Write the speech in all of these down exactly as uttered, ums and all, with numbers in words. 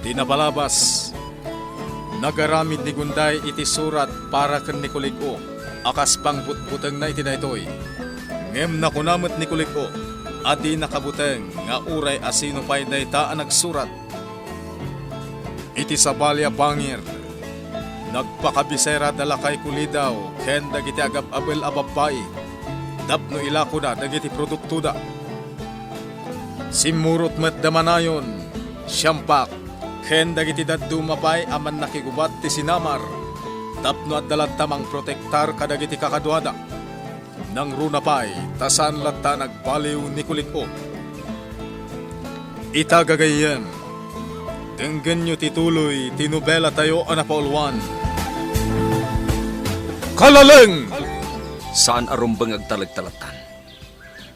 Iti napalabas, nagaramid ni Gunday iti surat para ken ni Kulig-o a kas pangbutbutengna iti daytoy. Ngem nakuna met ni Kulig-o a dinaka buteng nga uray asino pay dayta a nagsurat. Iti sabali a bangir, nagpakabisera da lakay Kulidaw ken dagiti agab-abel a babbai tapno ilakona dagiti produktoda. Simmurot met da manayon, Siampak, ken dagiti dadduma pay a mannakigubat ti sinamar tapno adda latta mangprotektar kadagiti kakaduada. Nangruna pay ta saan latta nagbaliw ni Kulig-o. Ita gagayyem, denggenyo ti tuloy ti nobelatayo a napauluan. Kalaleng! Saan a rumbeng agtalek ta lattan.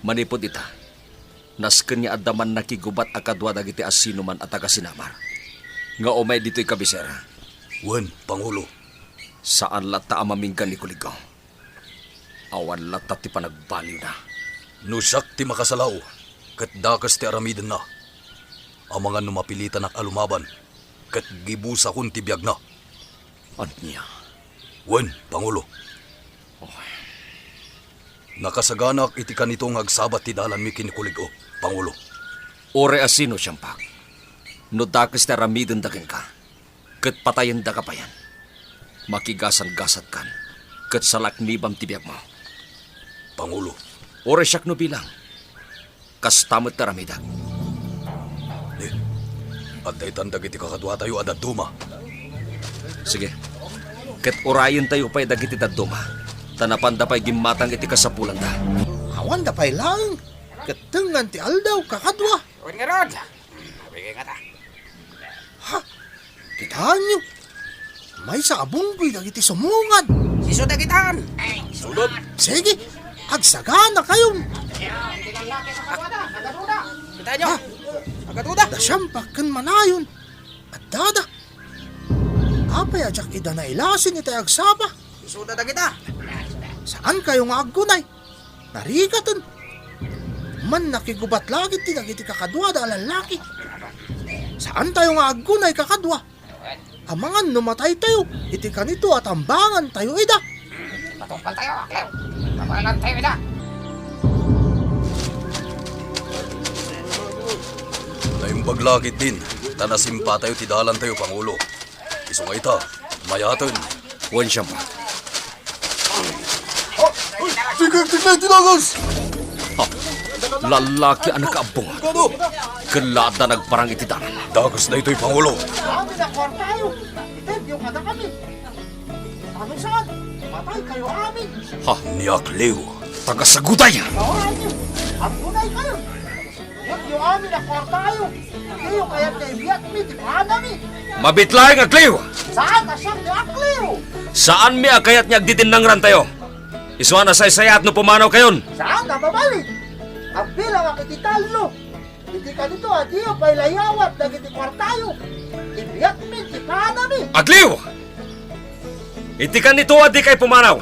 Manipud ita, nasken nga adda mannakigubat a kadua dagiti asinoman a taga-sinamar nga umay ditoy kabisera. Wen, Pangulo. Saan latta a mamingga ni Kulig-o. Awan latta ti panagbaliwna. No siak ti makasalaw, ket dakes ti aramidenna. Amangan no mapilitanak a lumaban, ket gibusakon ti biagna. Ania? Wen, Pangulo. Oh. Nakasaganaak iti kanito nga agsabat ti dalanmi ken ni Kulig-o, Pangulo. Uray asino, Siampak. No dakes ti aramidenda kenka, ket patayendaka payen, makigasan-gasatkan, ket salaknibam ti biagmo. Pangulo. Uray siak no bilang, kasta met ti aramidek. Ni, adda itan dagiti kakaduatayo a dadduma. Sige. Ket urayentayo pay dagiti dadduma, ta napanda pay gimmatang iti kasapulanda. Awanda pay laeng, ket tengngan ti aldaw, kakadua. Wen ngarud. Hmm, mabigay nga ta. Ha? Kitaenyo? Maysa a bunggoy dagiti sumungad. Isu dagitan. Isuda. Sige, agsaganakayon. Kitaenyo? Ha? Agaduda. Da Siampak ken manayon. Addada. Apay a diak ida nailasin iti agsapa? Isuda dagita. Saankayo nga aggunay. Narigaten. Mannakigubat la ketdi dagiti kakaduada a lallaki. Saantayo nga aggunay, kakadua. Amangan no mataytayo iti kanito a tambangantayo ida. Matungpaltayo, Aklew. Mabalantayo ida. Naimbag la ketdin, ta nasimpatayo ti dalantayo, Pangulo. Isu nga ita, mayaten. Wen, Siampak. Sige, tigna iti dagas! Ha? Lallaki a nakaabbungan. Ken la adda nagparang iti dalan. Dagas daytoy, Pangulo. Amin a kuartayo, itedyo kadakami. Ano saan? Mataykayo amin. Ha? Ni Aklew. Taga Saguday. Kawayo, aggunaykayo. Itedyo amin a kuartayo. Diyo kayat nga ibiatmi ti panami. Mabiit laeng, Aklew! Saan a siak ni Aklew? Saanmi a kayat nga agdidinnangrantayo. Isu a nasaysayaat no pumanawkayon. Saan a mabalin? Agbilangak iti tallo. Iti kanito a diyo pay layawat dagiti kuartayo. Ibiatmi ti panami. Aklew! Iti kanito a dikay pumanaw.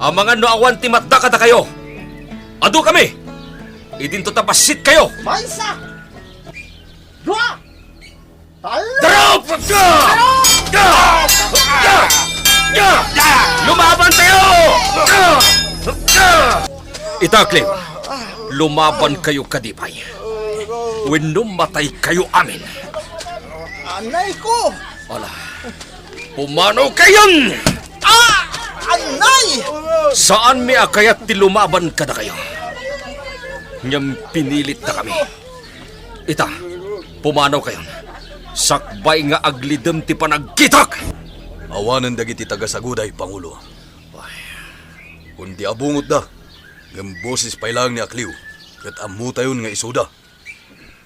Amangan no awan ti matda kadakayo. Adu kami. Idinto ta bassitkayo. Maysa. Dua. Tallo. Darop! Ya! Ya! Ya! Ya! Lumabantayo! Ya! Ya! Ita, Aklew, lumabankayo kadi pay. Wenno mataykayo amin. Anay ko! Ala, pumanawkayon! Ah! Anay! Saanmi a kayat ti lumaban kadakayo. Ngem pinilitdakami. Ita, pumanawkayon. Sakbay nga aglidem ti panagkitak! Awanen dagiti taga-Saguday, Pangulo. Kundi a bungotda, ngem boses pay laeng ni Akliw, ket ammotayon nga isuda.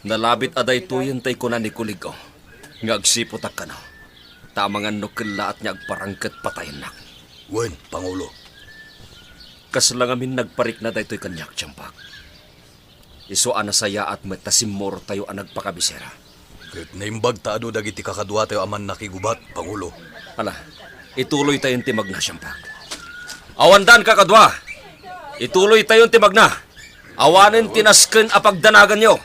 Nalabit a daytoyen tay kuna ni Kulig-o nga agsiputak kano, ta amangan no kellaat nga agparang ket patayennak. Wen, Pangulo. Kasla ngamin nagparikna daytoy kaniak, Tiampak. Isu a nasayaat met ta simmurotayo a nagpakabisera. Ket naimbag ta adu dagiti kakaduatayo a mannakigubat, Pangulo. Ala, ituloytayon ti magna, Tiampak. Awandan, kakadua! Ituloytayon ti magna. Awanen ti nasken a pagdanaganyo.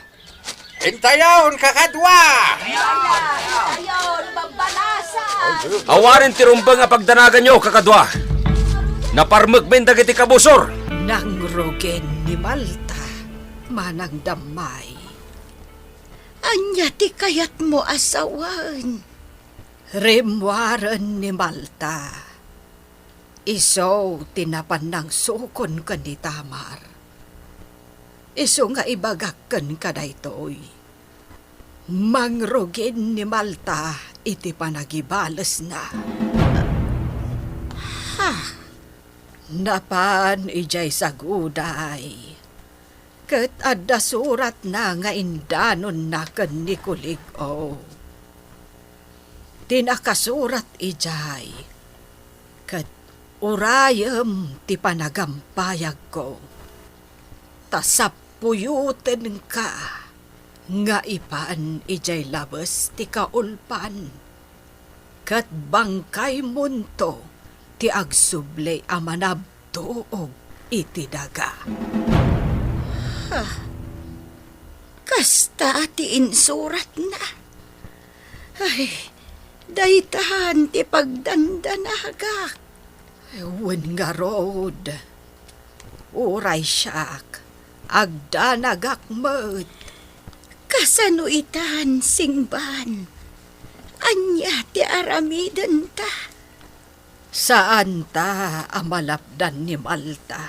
Intayon, kakadua! Awanen ti rumbeng a pagdanaganyo, kakadua. Naparmekmin dagiti kabusor. Nangrugin ni Malta, manang Dammay. Ania ti kayatmo a sawen? Rimmuaren ni Malta. Isu ti napan nangsukon ken ni Tamar. Isu nga ibagak kenka daytoy. Mangrugin ni Malta iti panagibalesna. Ha? Napan idiay saguday, ket adda suratna nga indanonna ken ni Kulig-o. Ti nakasurat idiay, ket urayem ti panagampayagko, ta sappuyotenka nga ipan idiay labes ti kaulpan, ket bangkaymonto ti agsubli a manabtuog iti daga. Ha? Kasta ti insuratna? Ay, daytan ti pagdandanagak. Wen ngarud, uray siak, agdanagak met. Kasano itan, Singban? Ania ti aramidenta? Saanta a malapdan ni Malta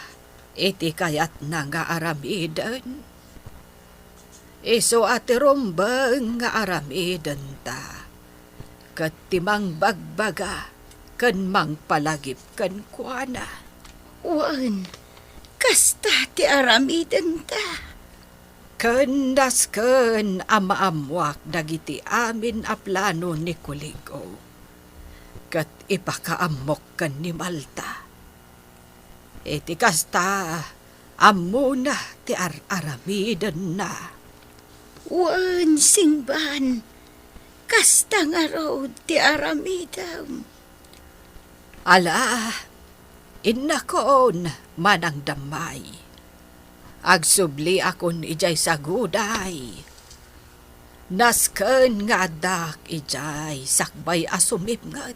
iti kayatna nga aramiden. Isu a ti rumbeng nga aramidenta, ket ti mangbagbaga ken mangpalagip kenkuana. Wen, kasta ti aramidenta. Ken nasken a maammoak dagiti amin a plano ni Kulig-o, ket ipakaammok ken ni Malta. Iti kasta, ammona ti ar-aramidenna. Wen, Singban, kasta ngarud ti aramidem. Ala, innakon, manang Dammay. Agsubliakon idiay saguday. Nasken nga addak idiay sakbay a sumipnget.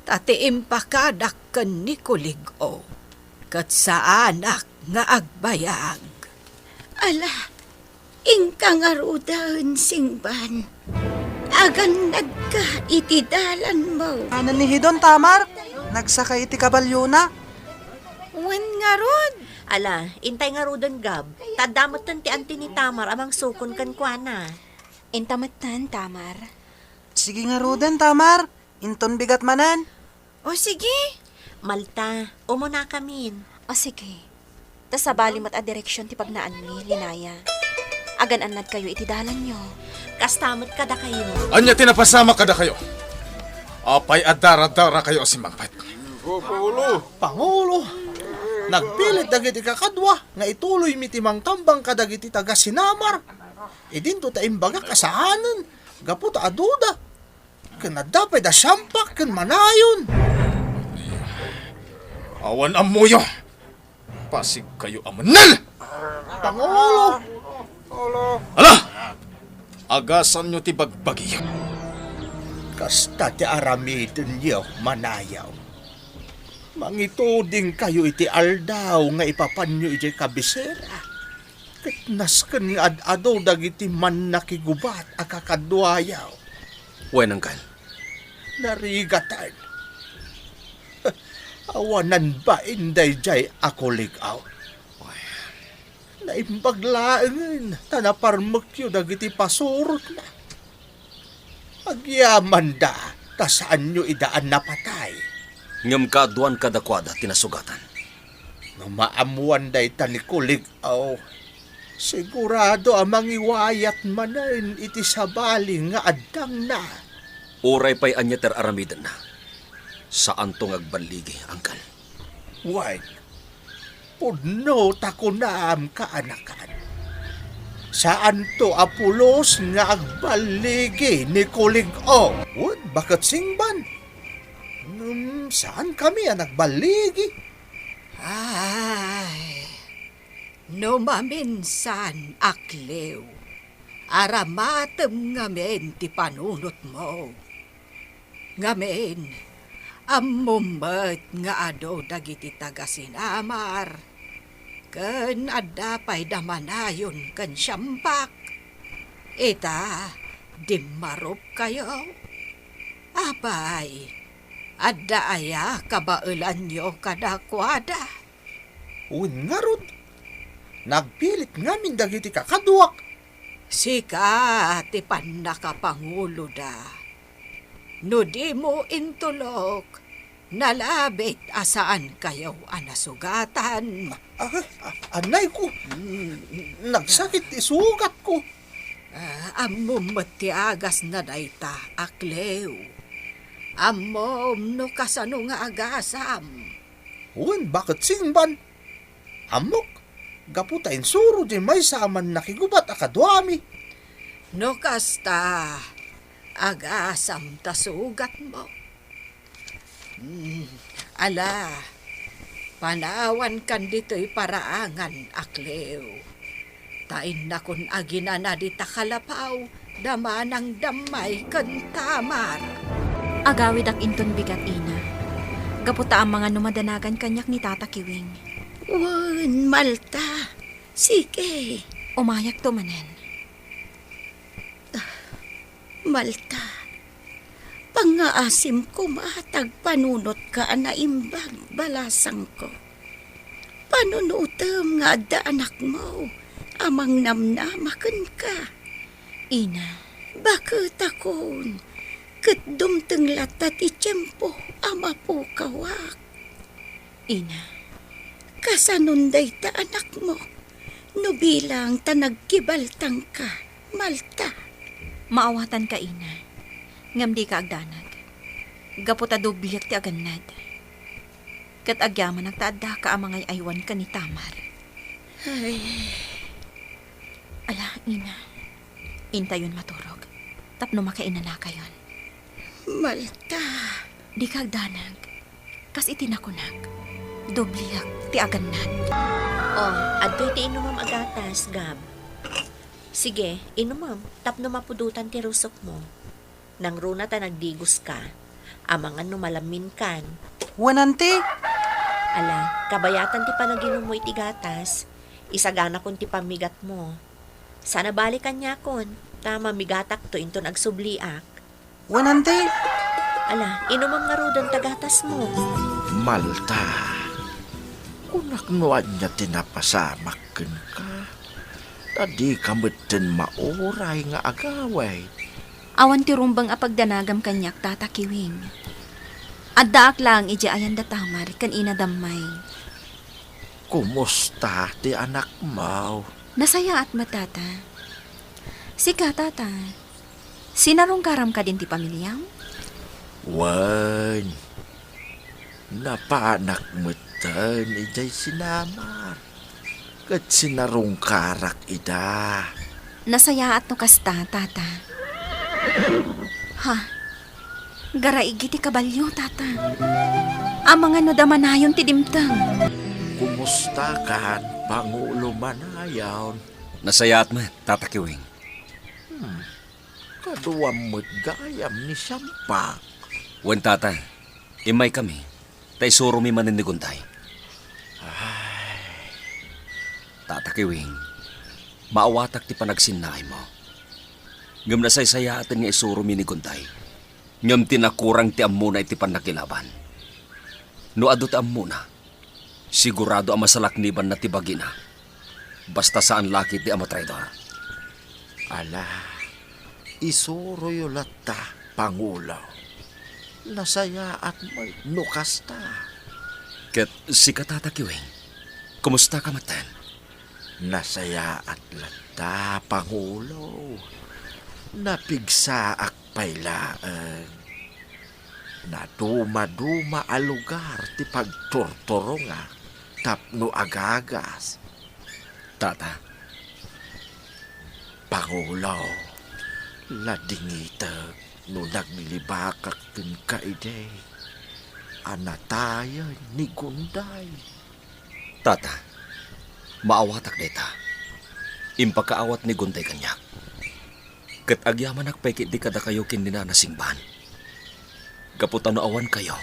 Ta ti impakadak ken ni Kulig-o, ket saanak nga agbayag. Ala, inka ngaruden, Singban. Agannadka iti dalanmo. Anan ni Hidon, Tamar? Nagsaka iti kabalyona? Wen ngarud. Ala, intay ngaruden, Gab. Ta adda metten ti anti ni Tamar a mangsukon kenkuana. Inta metten, Tamar. Sige ngaruden, Tamar. Inton bigat manen. O, sige. Malta, umunakamin. O, sige. Ta sabali met a direksion ti pagnaanmi, Linaya. Agan-annadkayo iti dalanyo. Kasta met kadakayo. Ania ti napasamak kadakayo? Apay a daradarakayo a simmangpet? Pangulo! Nagpilit dagiti kakadua nga ituloymi ti mangtambang kadagiti taga-Sinamar. Idinto ta imbagak a saanen, gapu ta aduda. Ken adda pay da siampak ken manayon. Awan ammoyo. Pasigkayo a mannel! Pangulo! Ala! Agasanyo ti bagbagiyo. Kasta ti aramidenyo, manayaw. Mangitudingkayo iti aldaw nga ipapanyo idiay kabisera. Ket nasken nga ad-adu dagiti mannakigubat a kakaduayo. Wen, anggal. Narigatan. Awanan bain daydiay a kulig-aw. Naimbag laengen ta naparmekyo dagiti pasurotna. Agyamanda ta saanyo idaan napatay. Ngem kaaduan kadakuada ti nasugatan. No maammoan dayta ni Kulig-aw, sigurado a mangiwayat manen iti sabali nga addangna. Uray pay ania ti ar-aramidenna, saanto nga agballigi, angkel. Wen, pudno ta kunam, kaanakan. Saanto a pulos nga agballigi ni Kulig-o. Wen, baket singban. Ngem saankami a nagballigi. Ay, no maminsan, akliw, aramatem ngamin ti panunotmo. Ngamin, ammom met nga adu dagiti taga-Sinamar, ken adda pay da manayon ken siampak. Ita, dimmarupkayo. Apay, adda aya kabaelanyo kadakuada? Wen ngarud, nagpilit ngamin dagiti kakaduak. Sika ti pannakapanguloda. No dimo intulok, nalabit a saankayo a nasugatan. Ah, ah, anayko. Mm. Nagsakit ti sugatko. Ah, ammom met ti agasna dayta, a Cleo. Ammom no kasano nga agasam. Wen, baket singban. Ammok, gapu ta insuro diay maysa a mannakigubat a kaduami. No kasta, agasam ta sugatmo. Hmm, ala, panawankan ditoy paraangan, a Cleo. Ta innakon aginana dita kalapaw da manang Dammay ken Tamar. Agawidak inton bigat, ina. Gapu ta amangan no madanagan kaniak ni Tata Kiwing. Wen, Malta. Sige. Umayakto manen. Malta, pangngaasim koma ta agpanunotka a naimbag, balasangko. Panunotem nga adda anakmo a mangnamnama kenka. Ina. Baketakon, ket dumteng latta ti tiempo a mapukawak. Ina. Kasanon dayta anakmo no bilang ta nagkibaltangka, Malta? Maawatanka, ina, ngem dika agdanag. Gapu ta dobliak ti agannad. Ket agyamanak ta addaka a mangay-aywan ken ni Tamar. Ay. Ala, ina. Intayon maturog tapno makainanakayon. Malta. Dika agdanag. Kas iti nakunak, dobliak ti agannad. Oh, adtoy ti inumam a gatas, Gab. Sige, inumam tapno mapudotan ti rusokmo. Nangruna ta nagdigoska. Amangan no malamminkan. Wen, anti. Ala, kabayatan ti panaginummo iti gatas. Isaganakon ti pammigatmo. Saan a bale kaniakon, ta mamigatakto inton agsubliak. Wen, anti. Ala, inumam ngaruden ta gatasmo. Malta, kunak no ania ti napasamak kenka, ta dika metten mauray nga agawid. Awan ti rumbeng a pagdanagam kaniak, Tata Kiwing. Addaak laeng idiay ayan da Tamar ken ina Dammay. Kumusta ti anakmo? Nasayaat met, Tata. Sika, Tata, sinarungkaram kadin ti pamiliam? Wen, napanak metten idiay Sinamar, ket sinarungkarak ida. Nasayaat no kasta, Tata. Ha? Garaigi ti kabalio, Tata. Amangan no damanayon ti dimteng. Kumustakan, Pangulo Manayon? Nasayaat met, Tata Kiwing. Hmm. Kaduam met gayam ni Siampak. Wen, Tata. Immaykami, ta isuromi manen ni Gunday. Ay. Tata Kiwing, maawatak ti panagsinnaaymo. Ngem nasaysayaaten nga isuromi ni Gunday. Ngem ti nakurang ti ammona iti pannakilaban. No adu ti ammona, sigurado a masalaknibanna ti bagina. Basta saan la ketdi a matraidor. Ala, isuroyo latta, Pangulo. Nasayaat met no kasta. Ket sika, Tata Kiwing, kumustaka metten? Nasayaat latta, Pangulo. Napigsaak pay laeng. Nadumaduma a lugar ti pagturturongak tapno agagas. Tata. Pangulo, ladingitek no naglibakak kenka idi a natayen ni Gunday. Tata, maawatak dayta. Impakaawat ni Gunday kaniak. Ket agyamanak pay ketdi kadakayo ken ni Nana Singban. Gapu ta no awankayo,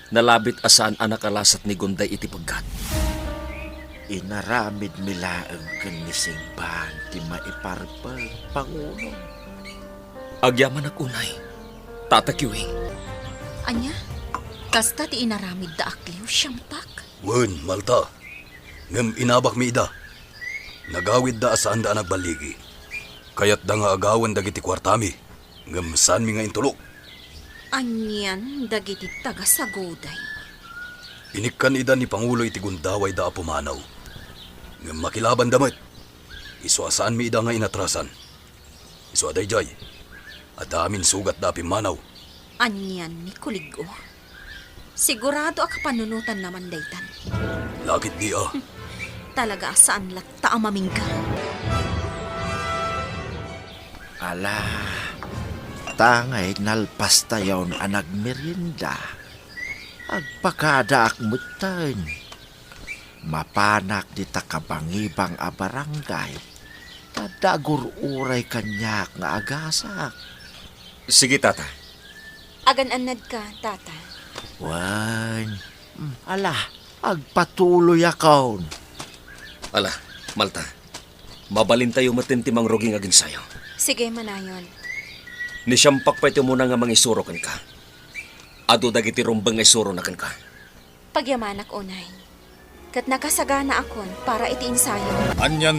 nalabit a saan a nakalasat ni Gunday iti peggat. Inaramidmi laeng ken ni Singbang ti maiparpek, Pangulo. Agyamanak unay, Tata Kiwing. Ania? Kasta ti inaramidda a kliw, Siampak? Wen, Malta. Ngem inabakmi ida. Nagawidda a saanda a nagballigi. Kayatda nga agawen dagiti kuartami, ngem saanmi nga intulok. Anian dagiti taga-Saguday? Inikkan ida ni Pangulo iti gundawayda a pumanaw. Ngem makilabanda met. Isu a saanmi ida nga inatrasan. Isu a daydiay, adda amin sugatda a pimmanaw. Anian ni Kulig-o? Sigurado a kapanunotanna man daytan. Lakit di a. Talaga a saan latta a mamingga. Ala, tangay nalpastayon a nagmerienda. Agpakadaak metten. Mapanak dita kabangibang a barangay. Adda agur-uray kaniak nga agasak. Sige, Tata. Agan-annadka, Tata. Wen, mm, ala, agpatuloyakon. Ala, Malta, mabalintayo metten ti mangrugi nga aginsayo. Sige, manayon. Ni Siampak pay ti umuna nga mangisuro kenka. Adu dagiti rumbeng nga isurona kenka. Pagyamanak unay. Ket nakasaganaakon para iti ensayo. Anian